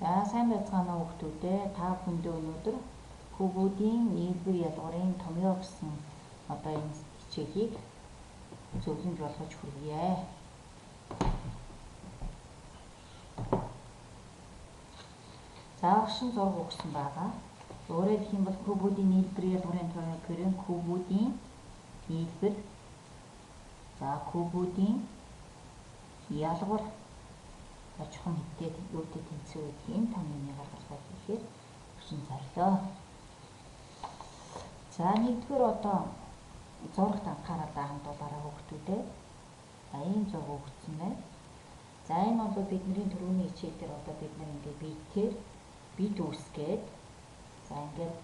За сайн байцгаана уу хүмүүстээ. Та бүхэндээ өнөөдөр хүүгүүдийн нийлбэр ялгуурын томьёо гэсэн одоо энэ хичээлийг зөвлөмж болгож хүргье. За огшин зураг өгсөн байгаа. Өөрөөр хэлэх юм бол хүүгүүдийн нийлбэр ялгуурын томьёо гэхээр хүүгүүдийн нийлбэр, за хүүгүүдийн ялгуур чухам хэдтэй юутэй тэнцүү гэдгийг энэ томьёоны гаргалгаа хийхээр өчн зорлоо. За нэгдүгээр одоо зурагт анхаарал хандуулаарай хүүхдүүдээ. За ийм зураг өгсөн байна. За энэ бол бидний түрүүний хичээл дээр одоо бид нар ингээ биетээр бит үүсгээд за ингээд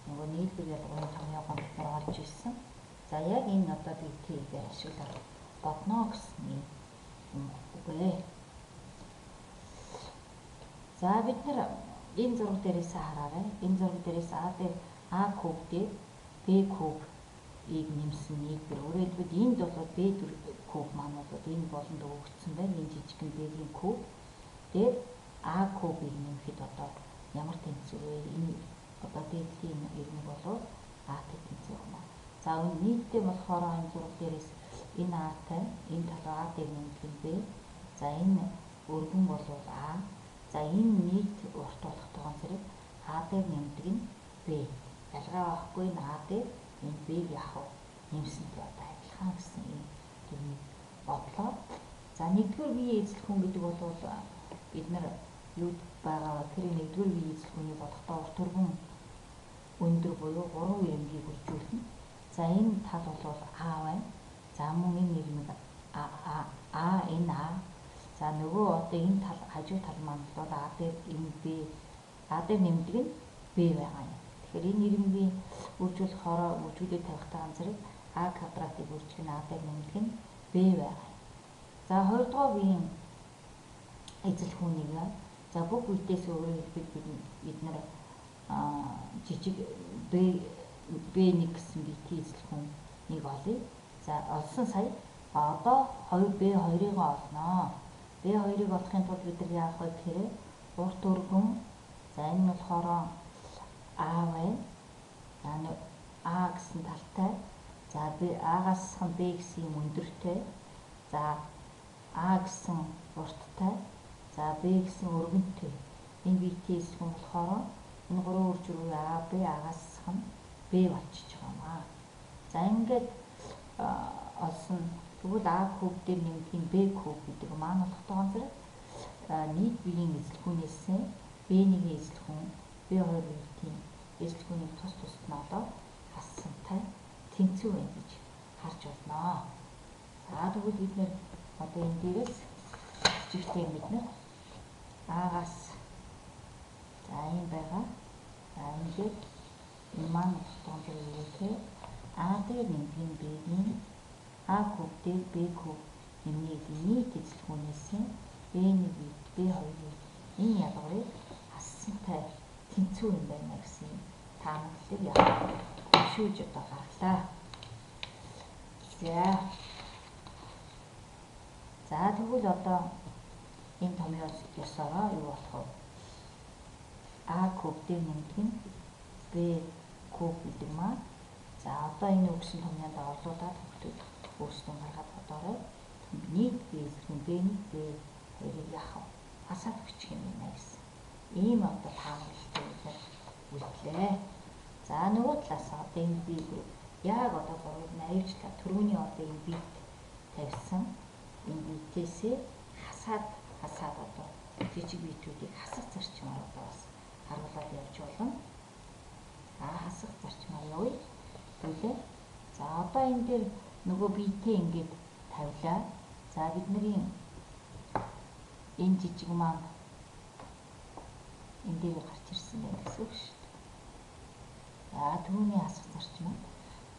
нөгөө нийлбэр ялгуурын томьёогоо бид нар олж ирсэн. За яг энэ одоо биетийг ашиглаад бодно гэсэн юм үгүй. За бид нар энэ зураг дээрээс хараарай. Энэ зураг дээрээс А дээр А куб дээр Б куб ийг нэмсэн нийлбэр. Өөрөөр хэлбэл энд бол Б куб маань бол энэ болонд өгөгдсөн байна. Энэ жижигхэн Б-ийн куб дээр А кубыг нэмэхэд одоо ямар тэнцүү вэ? Энэ одоо дээдлийн ирмэг бол А-тэй тэнцүү юм аа. За нийтдээ болохоор энэ зураг дээрээс энэ А-тай энэ талаа А дээр нэмэх нь Б. За энэ өргөн бол А. За энэ нийт урт болохтойгоо зэрэг А дээр нэмдэг нь Б. Ялгаа байхгүй энэ А дээр энэ Б-г яах вэ? Нэмсэнтэй одоо адилхан гэсэн ийм дүрмийг бодлоо. За нэгдүгээр бие эзлэх хүн гэдэг бол бид нар юуд байгаа вэ? Тэр нэгдүгээр бие эзлэх хүний бодохдоо урт өргөн өндөр буюу 3 ирмэгийг үржүүлнэ. За энэ тал бол А байна. За мөн энэ ирмэг А А энэ А. За нөгөө одоо энэ тал хажуу тал маань бол А дээр энэ Б, А дээр нэмдэг нь Б байгаа юм. Тэгэхээр энэ ирмэгийн үржүүлэх хороо үржүүлээд тавихтаа зэрэг А квадратыг үржих нь А дээр нэмдэг нь Б байгаа. За хоёрдугаар биеийн эзлэх хүнийг за бүх үедээс өөрөөр хэлбэл бид нар жижиг Б B1 гэсэн биетийн эзлэх хүнийг олъё. За олсон сая одоо 2 B2-ыг олноо. B2-ыг олохын тулд бид нар яах вэ гэхээр урт өргөн, за энэ нь болохоор А байна. За А гэсэн талтай. За B А-гаас Б гэсэн юм өндөртэй. За А гэсэн урттай. За Б гэсэн өргөнтэй. Энэ биетийн эзлэх хүн болохоор энэ гурван үржирүү А Б А-гаас Б болчихж байгаа юм аа. За ингээд олсон. Тэгвэл А куб дээр нэмдэг нь Б куб гэдэг маань болохтойгоо зэрэг нийт биеийн эзлэх хүнээс Б1-ийн эзлэх хүн, Б2 биетийн эзлэх хүнийг тус тусад нь олоод хассантай тэнцүү байна гэж харж байна. За тэгвэл бид нэр одоо энэ дээрээс жижигтэй бид нар А-гаас за ийм байгаа. За ингээд энэ маань болохтойгоо зэрэг юу те А дээр нэмдэг нь Б-ийн А куб дээр Б куб нэмнийг нийт эзлэх хүнээс Б1 бит Б2 энэ ялгуурыг хассантай тэнцүү юм байна гэсэн таамаглалыг яг шүүж одоо гаргалаа. За. За тэгвэл одоо энэ томьёо ёсороо юу болох вэ? А куб дээр нэмдэг нь Б куб гэдэг маань. За одоо энэ үгсэн томьёонд орлуулад хүүхдүүд өөрсдөө гаргаад бодоорой. Нийт Б эзлэх нь Б1 Б2-ыг яах вэ? Хасаад өгчих юм байна гэсэн. Ийм одоо таамаглалтай бид нар үлдлээ. За нөгөө талаас одоо энэ Б яг одоо зургийг нь аюулчлаа. Түрүүний одоо энэ бит тавьсан энэ битээсээ хасаад хасаад одоо жижиг битүүдийг хасах зарчмаар одоо бас харуулад явж болно. За хасах зарчмаар явъя. Түлээ. За одоо энэ дээр нөгөө биетээ ингээд тавилаа. За бидний энэ жижиг маань энэ дээр гарч ирсэн байх гэсэн үг шүү дээ. За түүний хасах зарчим.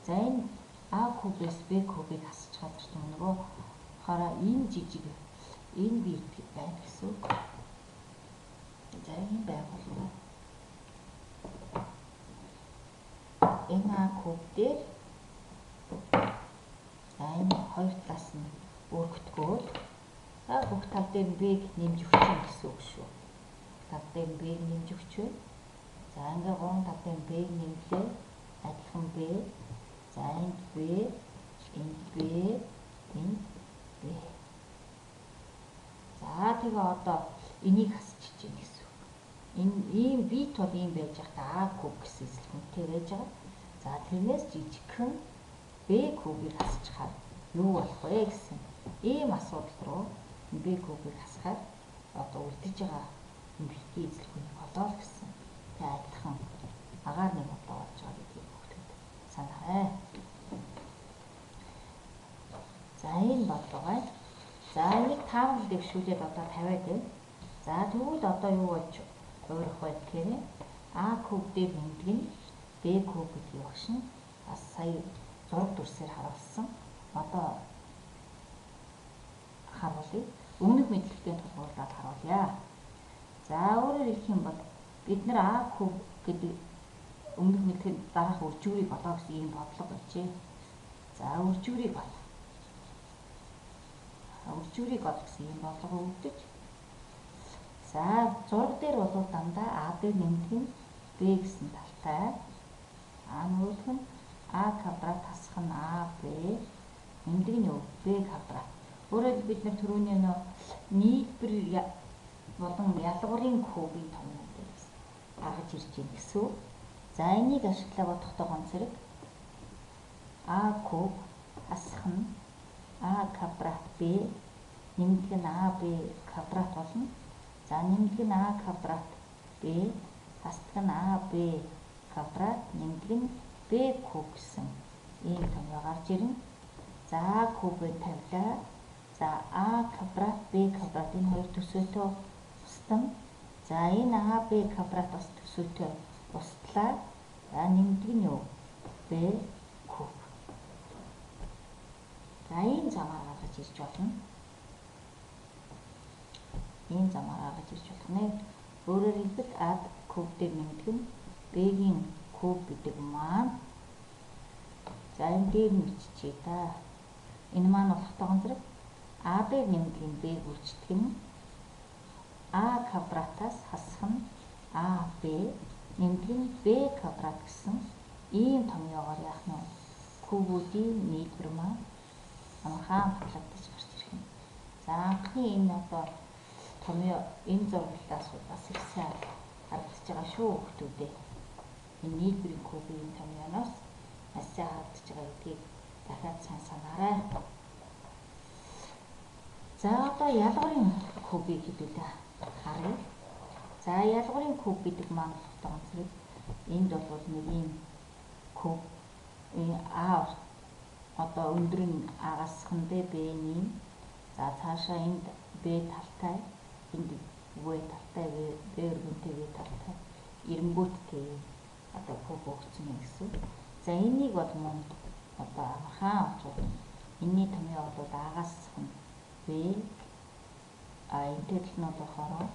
За энэ А кубээс Б кубыг хасаж байгаа зарчим нөгөө хараа энэ жижиг энэ бит байна гэсэн үг. За энэ байгуулна. Энэ А куб дээр за энэ хоёр талаас нь өргөтгөөд за бүх тал дээр нь Б-г нэмж өгчих гэсэн үг шүү. Тал тал дээр B-г нэмж өгч байна. За ингээ 3 тал дээр B-г нэмлээ. Адилхан B. За энд B, энд B, энд B. За тэгээ одоо энийг хасчих чинь гэсэн үг. Энэ ийм B тул ийм байж байхдаа А куб гэсэн эзэлхүүнтэй байж байгаа. За тэрнээс жижигхэн B кубыг хасчихаар юу болох вэ гэсэн ийм асуудал руу B кубыг хасахаар одоо үлдэж байгаа битгий эзэлхүүнийг олоо гэсэн. Тэгээ адилхан агаар нэг бодлого болж байгаа гэдгийг хүүхдүүд санаарай. За энэ бодлого байна. За энийг таамаг дэвшүүлээд одоо тавиад байна. За тэгвэл одоо юу болж хувирах вэ гэхээр А куб дээр нэмдэг нь Б куб гэдгийг багш нь бас сая зураг дүрсээр харуулсан. Одоо харуулъя. Өмнөх мэдлэгтэй тулгуурлаад харуулъя. За өөрөөр хэлэх юм бол бид нар А куб гэдэг өмнөх мэдлэгийн дараах үржүүрийг олоо гэсэн ийм бодлого байжээ. За үржүүрийг ол. Үржүүрийг ол гэсэн ийм бодлого өгдөж. За зураг дээр бол дандаа А дээр нэмдэг нь Б гэсэн талтай. А нөгөөх нь А квадрат хасах нь АБ нэмдэг нь юу? Б квадрат. Өөрөөр хэлбэл бид нар түрүүний нөө нийлбэр болон ялгуурын кубын томьёо дээр гаргаж ирж байна гэсэн үг. За энийг ашиглаа бодохдоо гон зэрэг А куб хасах нь А квадрат Б нэмдэг нь АБ квадрат болно. За нэмдэг нь А квадрат Б хасдаг нь АБ квадрат нэмдэг нь Б куб гэсэн ийм томьёо гарч ирнэ. За А кубыг тавилаа. За А квадрат Б квадрат энэ хоёр төсөөтэй устна. За энэ АБ квадрат бас төсөөтэй устлаа. За нэмдэг нь юу? Б куб. За ийм замаар гаргаж ирж болно. Ийм замаар гаргаж ирж болох нэ. Өөрөөр хэлбэл А куб дээр нэмдэг нь Б-гийн куб гэдэг маань за энэ дээр нь биччихье та. Энэ маань болох тоон зэрэг А дээр нэмдэг нь Б гүрчдэг нь А квадратаас хасах нь АБ нэмдэг нь Б квадрат гэсэн ийм томьёогоор яах нь кубүүдийн нийлбэр маань амархан батлагдаж гарч ирэх юм. За анхны энэ одоо томьёо энэ зураглалаас бас их сайн харагдаж байгаа шүү хүмүүдээ. Энэ нийлбэрийн кубын томьёоноос маш сайн харагдаж байгаа гэдгийг дахиад сайн санаарай. За одоо ялгуурын кубыг хэдүүлээ харъя. За ялгуурын куб гэдэг маань болохоор зэрэг энд бол нэг ийм куб А одоо өндөр нь А-гаас хандэ Б-ний. За цаашаа энд Б талтай, энд В талтай, Б өргөнтэй В талтай эренгүүттэй одоо куб өгсөн юм гэсэн. За энийг бол мөн одоо амархан олж болно. Энийний томьёо бол А-гаас Б а энэтэй тал нь болохоор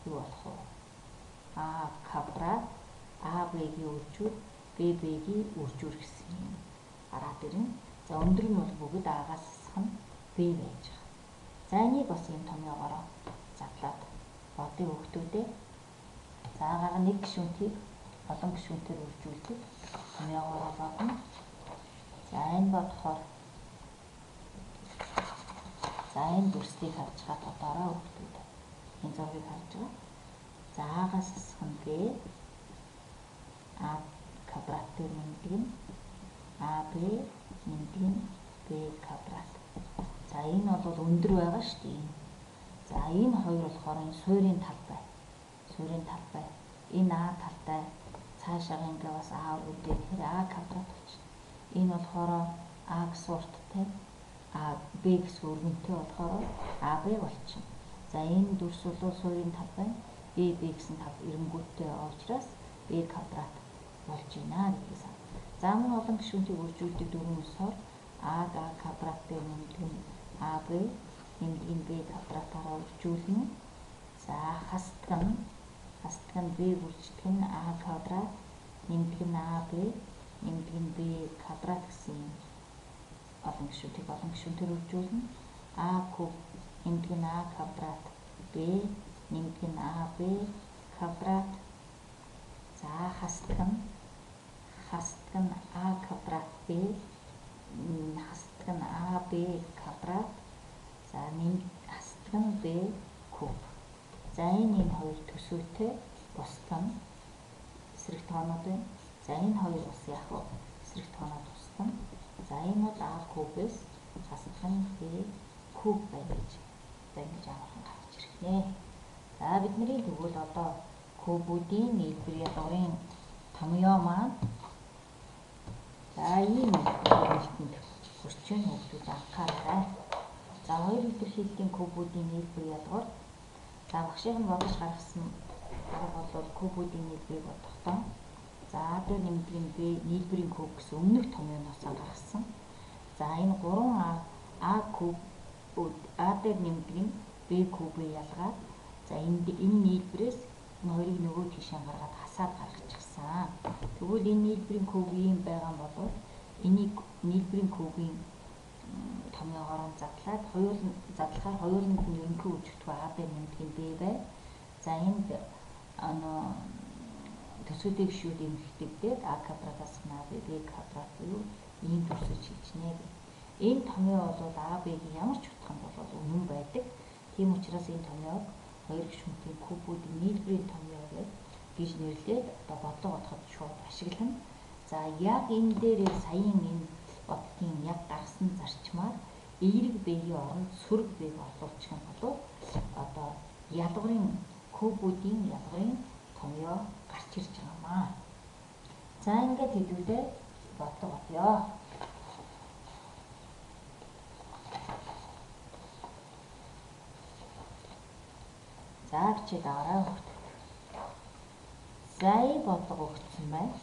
юу болох вэ? А квадрат АБ-гийн үржүүр ББ-гийн үржүүр гэсэн юм гараад ирнэ. За өндөр нь бол бүгд А-гаас хасах нь Б байж байгаа. За энийг бас ийм томьёогоороо задлаад бодъё хүүхдүүдээ. За агаар нэг гишүүнтийг олон гишүүнтээр үржүүлдэг томьёогоороо бодно. За энэ бодохоор за энэ дүрслийг харж байгаа тодороо хүүхдүүд. Энэ зургийг харж байгаа. За А-гаас хасах нь Б А квадрат дээр нэмдэг нь АБ нэмдэг нь Б квадрат. За энэ бол өндөр байгаа шүү дээ. За энэ хоёр болохоор энэ суурийн талбай. Суурийн талбай. Энэ А талтай цаашаа ингээ бас А үүдээ тэгэхээр А квадрат болчихно. Энэ болохоор А гэсэн урттай А Б гэсэн өргөнтэй болохоор АБ болчихно. За энэ дүрс бол суурийн талбай. Б Б гэсэн тал эренгүүттэй байгаа учраас Б квадрат болж байна гэдгийг сан. За мөн олон гишүүнтийг үржүүлдэг дөрвөн ёсоор А А квадрат дээр нэмдэг нь АБ нэмдэг нь Б квадратаараа үржүүлнэ. За хасдаг нь Б үрждэг нь А квадрат нэмдэг нь АБ нэмдэг нь Б квадрат гэсэн юм олон гишүүнтийг олон гишүүнтээр үржүүлнэ. А куб нэмдэг нь А квадрат Б нэмдэг нь AB квадрат. За хасдаг нь А квадрат Б хасдаг нь АБ квадрат. За хасдаг нь Б куб. За энэ хоёр төсөөтэй бусдад нь эсрэг тоонууд байна. За энэ хоёр бас яг эсрэг тоонууд тусдан. За энэ бол А кубээс хасдаг нь Б куб байна гэж одоо ингэж амархан гарч ирэх нэ. За бидний тэгвэл одоо кубүүдийн нийлбэр ялгуурын томьёо маань за ийм хэлбэртэнд хүрч байна, хүүхдүүд анхаараарай. За хоёр илэрхийллийн кубүүдийн нийлбэр ялгуур. За багшийн нь бодож гаргасан арга бол кубүүдийн нийлбэрийг бодохдоо за А дээр нэмдэг нь Б нийлбэрийн куб гэсэн өмнөх томьёоноос гаргасан. За энэ 3А А куб А дээр нэмдэг нь Б кубыг ялгаад за энэ нийлбэрээс энэ хоёрыг нөгөө тийшээ гаргаад хасаад гаргачихсан. Тэгвэл энэ нийлбэрийн куб ийм байгаа бол энийг нийлбэрийн кубын томьёогоор задлаад задлахаар хоёуланд нь ерөнхий үзэгдэх А дээр нэмдэг нь Б бай. За энд төсөөтэй гишүүд эмхэгдээд А квадратаас нь АБ, Б квадрат буюу ийм төсөөж хийжнэ. Энэ томьёо бол А, Б-гийн ямар ч утга нь бол үнэн байдаг. Тийм учраас энэ томьёог хоёр гишүүнтэй кубүүдийн нийлбэрийн томьёо гэж нэрлээд одоо бодлого бодоход шууд ашиглана. За яг энэ дээрээ саяын энэ бодлогын яг гаргасан зарчмаар эерэг Б-ийн оронд сөрөг Б-г орлуулчих юм бол одоо ялгуурын кубүүдийн ялгуурын томьёо гарч ирж байгаамаа. За ингээд хэдүүлээ бодлого бодъё. За бичээд аваарай хүүхдүүд. За ийм бодлого өгсөн байна.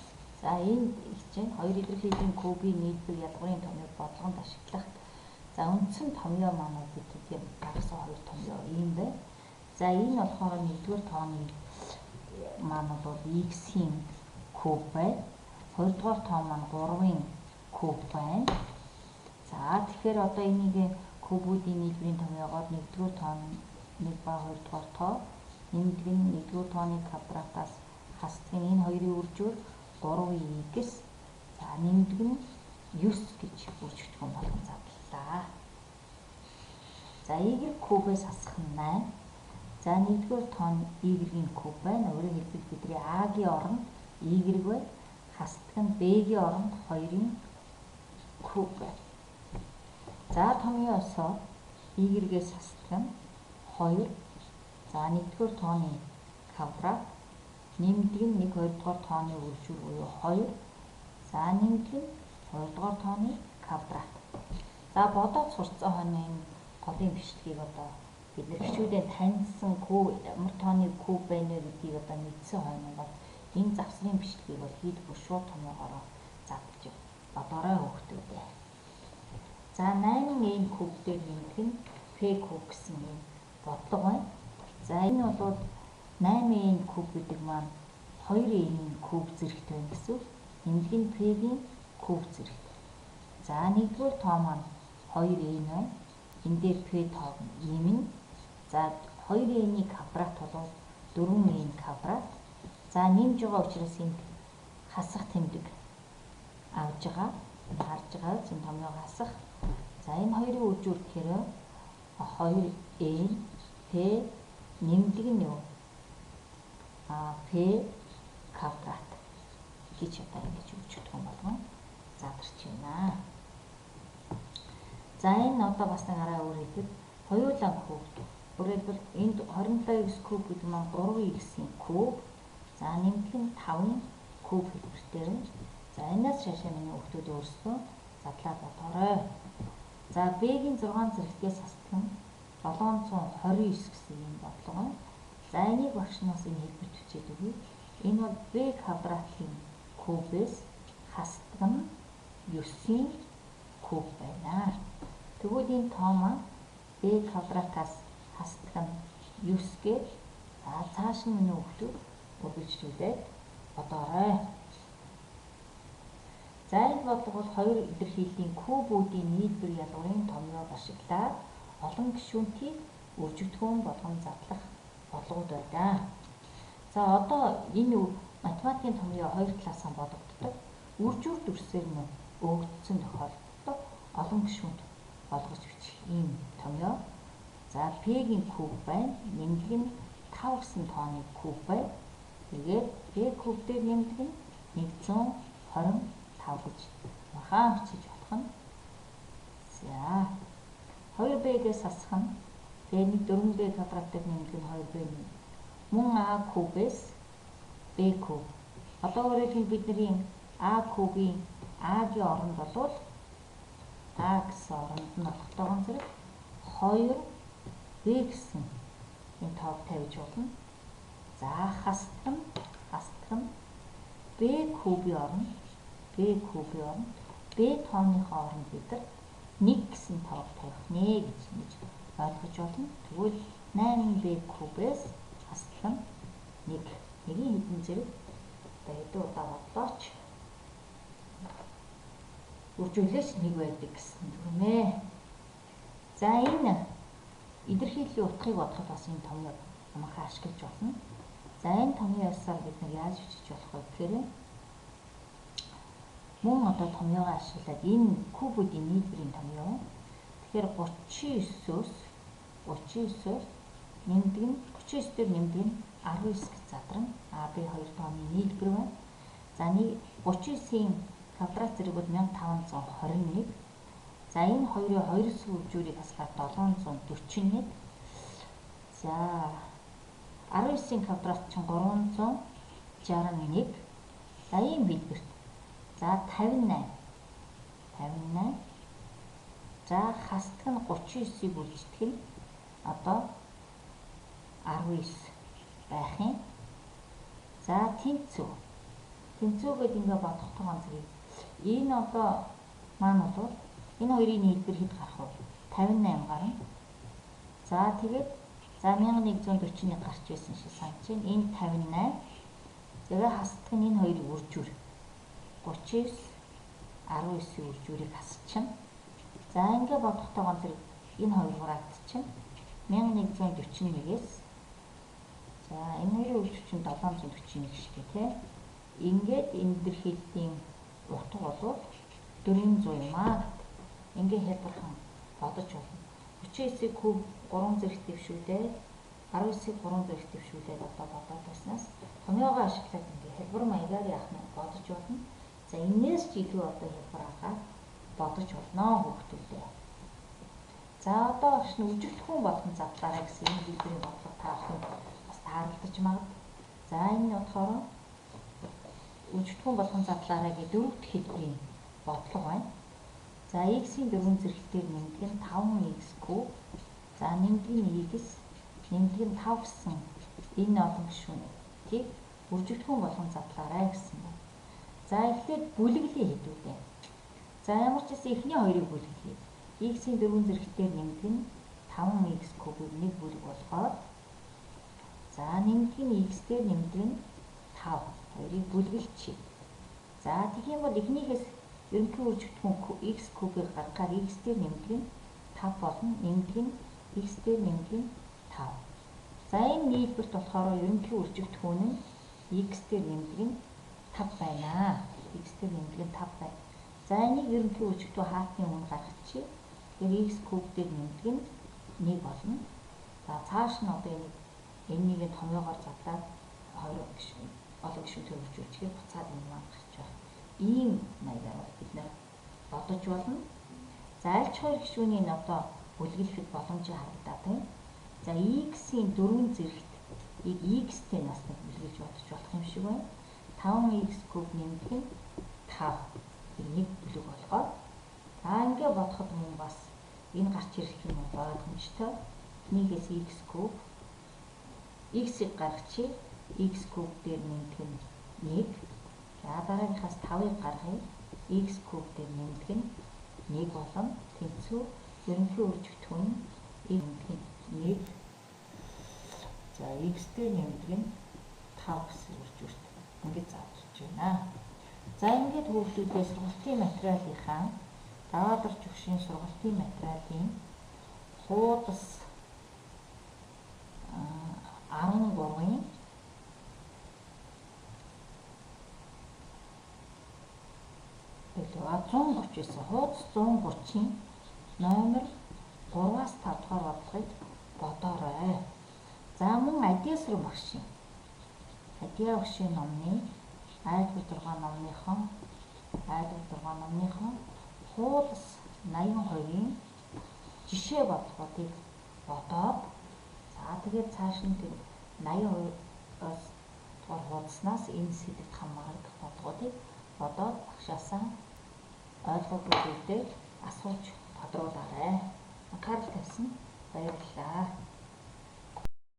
За энэ хичээн хоёр илэрхийллийн кубын нийлбэр ялгуурын томьёог бодлогонд ашиглах. За үндсэн томьёо маань бид гаргасан хоёр томьёо ийм байна. За энэ болохоор нэгдүгээр тооны маань бол x-ийн куб байна. Хоёрдугаар тоо маань 3-ын куб байна. За тэгэхээр одоо энийг кубүүдийн нийлбэрийн томьёогоор нэгдүгээр тоо нь 1 ба хоёрдугаар тоо нэмдэг нь нэгдүгээр тооны квадратаас хасдаг нь энэ хоёрын үржүүр 3x. За нэмдэг нь 9 гэж үржигдэх болгон задлаа. За y кубээс хасах нь 8. За нэгдүгээр тоо нь y-ийн куб байна. Өөрөөр хэлбэл бидний а-гийн оронд y байна. Хасдаг нь b-гийн оронд 2-ын куб байна. За томьёосоо y-гээс хасдаг нь 2. За нэгдүгээр тооны квадрат нэмдэг нь 1 хоёрдугаар тооны үржүүр буюу 2. За нэмдэг нь хоёрдугаар тооны квадрат. За бодоод сурцсан хойно энэ голын бичлэгийг одоо бид нар хичүүдээ таньсан ямар тооны куб байна вэ гэдгийг одоо мэдсэн хойно бол энэ завсрын бичлэгийг бол хийдэггүй шууд томьёогоор задалж бодоорой хүүхдүүдээ. За 8n куб дээр нэмдэг нь p куб гэсэн юм бодлого байна. За энэ бол 8n куб гэдэг маань 2n-ийн куб зэрэгтэй байна гэсэн үг. Нэмдэг нь p-ийн куб зэрэгтэй. За нэгдүгээр тоо маань 2n байна. Энэ дээр p тоог ийм нь. За 2n-ийн квадрат бол 4n квадрат. За нэмж байгаа учраас энд хасах тэмдэг авж байгаа. Харж байгаа энэ томьёог хасах. За энэ хоёрын үржүүр гэхээр 2n p нэмдэг нь юу? P квадрат гэж одоо ингэж үржигдэх юм болгон задарч байна. За энэ одоо бас нэг арай өөр хэлбэл хоёулаа куб. Өөрөөр хэлбэл энд 27x куб гэдэг маань 3x-ийн куб. За нэмдэг нь 5-ын куб хэлбэртэй байна. За энэс шашаа миний хүүхдүүд өөрсдөө задлаад бодоорой. За b-ийн 6 зэрэгтээс хасдаг нь 729 гэсэн юм бодлого байна. За энийг багш нас энэ хэлбэрт бичээд өгье. Энэ бол b квадратын кубээс хасдаг нь 9-ийн куб байна. Тэгвэл энэ тоо маань b квадратаас хасдаг нь 9 гээд за цааш нь миний хүүхдүүд үргэлжлүүлээд бодоорой. За энэ бодлого бол хоёр илэрхийллийн кубүүдийн нийлбэр ялгуурын томьёог ашиглаад олон гишүүнтийг үржигдэхүүн болгон задлах бодлого бодлогууд байна. За одоо энэ математикийн томьёо хоёр талаасаа бодогддог. Үржүүр дүрсээр нь өгөгдсөн тохиолдолд олон гишүүнд болгож бичих ийм томьёо. За P-гийн куб байна. Нэмдэг нь 5 гэсэн тооны куб байна. Тэгээд P куб дээр нэмдэг нь 125 гэж махан бичиж болох нь. За 2b-гээс хасах нь тэгээ нэг 4b квадрат дээр нэмдэг нь 2b мөн а кубээс b куб. Одоо өөрөөр хэлбэл бидний а кубын а-гийн оронд болвол а гэсэн оронд нь болохтойгон зэрэг 2b гэсэн энэ тоог тавьж болно. За хастах нь b кубын оронд b тооныхоо оронд бид нар 1 гэсэн тоог тавих нэ гэж ингэж ойлгож болно. Тэгвэл 8b кубээс хастах нь 1. Нэгийн хэдэн зэрэг одоо хэдэн удаа бодлооч үржүүлээч 1 байдаг гэсэн дүрмээ. За энэ илэрхийллийн утгыг бодоход бас энэ томьёог амархан ашиглаж болно. За энэ томьёо ёсоор бид нар яаж бичиж болох вэ гэхээр мөн одоо томьёогоо ашиглаад энэ кубуудын нийлбэрийн томьёо. Тэгэхээр 39-өөс нэмдэг нь 39 дээр нэмдэг нь 19 гэж задрана. А Б хоёр тооны нийлбэр байна. За нэг 39-ийн квадрат зэрэг бол 1521. За энэ хоёрын 2 үржүүрийг хасахаар 741. За 19-ийн квадрат чинь 361. За ийм хэлбэрт. За 58. 58. За хасдаг нь 39-ийг үлддэг нь одоо 19 байх юм. За тэнцүү. Тэнцүү гэдэг ингээ бодох тоон зэрэг. Энэ одоо маань бол энэ хоёрын нийлбэр хэд гарах вэ? 58 гарна. За тэгээд за 1141 гарч ирсэн шиг санаж байна. Энэ 58. Тэгээ хасдаг нь энэ хоёрыг үржүүр. 39 19-ийн үржүүрийг хасчихна. За ингээ бодох тоон зэрэг энэ хоёр хураагдчихна. 1141-ээс за энэ хоёрын үржүүр чинь 741 шиг тий. Ингээд энэ илэрхийллийн утга бол 400 юм аа гэдэг. Ингээ хялбархан бодож болно. 39-ийг куб 3 зэрэг дэвшүүлээд 19-ийг 3 зэрэг дэвшүүлээд одоо бодоод байснаас томьёогоо ашиглаад ингээ хялбар маягаар яах нь бодож болно. За энээс ч илүү одоо хялбар аргаар бодож болно хүүхдүүдээ. За одоо багш нь үжигдэхүүн болгон задлаарай гэсэн энэ хэлбэрийн бодлого та бүхэн бас тааралдаж магад. За энэ нь болохоор үжигдэхүүн болгон задлаарай гэх дөрөв дэх хэлбэрийн бодлого байна. За x-ийн дөрвөн зэрэгтээр нэмдэг нь 5x куб. За нэмдэг нь x, нэмдэг нь 5 гэсэн энэ олон гишүүнүүдийг үржигдэхүүн болгон задлаарай гэсэн байна. За эхлээд бүлэглэе хэдүүлээ. За ямар ч гэсэн эхний хоёрыг бүлэглэе. X-ийн дөрвөн зэрэгтээр нэмдэг нь 5x кубыг нэг бүлэг болгоод за нэмдэг нь x дээр нэмдэг нь 5. Хоёрыг бүлэглэчихье. За тэгэх юм бол эхнийхээс ерөнхий үржигдэхүүн x кубыг гаргахаар x дээр нэмдэг нь 5 болно. Нэмдэг нь x дээр нэмдэг нь 5. За энэ нийлбэрт болохоор ерөнхий үржигдэхүүн нь x дээр нэмдэг нь 5 байна. X дээр нэмдэг нь 5 байна. За энийг ерөнхий үржигдэхүүн хаалтны өмнө гаргачих. Тэгэхээр x куб дээр нэмдэг нь 1 болно. За цааш нь одоо энийг энэ томьёогоор задлаад хоёр гишүүн олон гишүүнтэй үржүүлчихээр буцаад энэ маань гарч байгаа. Ийм маягаар бол бид нэр бодож болно. За аль ч хоёр гишүүнийг одоо бүлэглэхэд боломжийг харагдаад байна. За x-ийн дөрвөн зэрэгт x-тэй нас нэг бүлэглэж бодож болох юм шиг байна. 5x куб нэмдэг нь 5. Нэг бүлэг болгоод за ингээ бодоход мөн бас энэ гарч ирэх юм бол ойлгомжтой. Нэгээс x куб x-ийг гаргачих. X куб дээр нэмдэг нь 1. За дараагийнхаас 5-ыг гаргая. X куб дээр нэмдэг нь 1 болно. Тэнцүү ерөнхий үржигдэхүүн нь нэмдэг нь 1. За x дээр нэмдэг нь 5 гэсэн үржүүрт ингэж зааварч байна. За ингээд хүүхдүүдээ сургалтын материалынхаа Даваадар жүгшийн сургалтын материалын хуудас 17 лөө? 139. Хуудас 130-ын номер 3-аас 5 дугаар бодлогыг бодоорой. За мөн Адиасрын багшийн Адиа багшийн номны айлгуй 6 номныхон айлгуй 6 номныхон хуудас 82-ын жишээ бодлогоодыг бодоод, за тэгээд цааш нь тэр 82-оос дугаар хуудаснаас энэ сэдэвт хамаарах бодлогоодыг бодоод багшаасаа ойлгоогүй зүйлээ асууж тодруулаарай. Анхаарал тавьсан баярлалаа.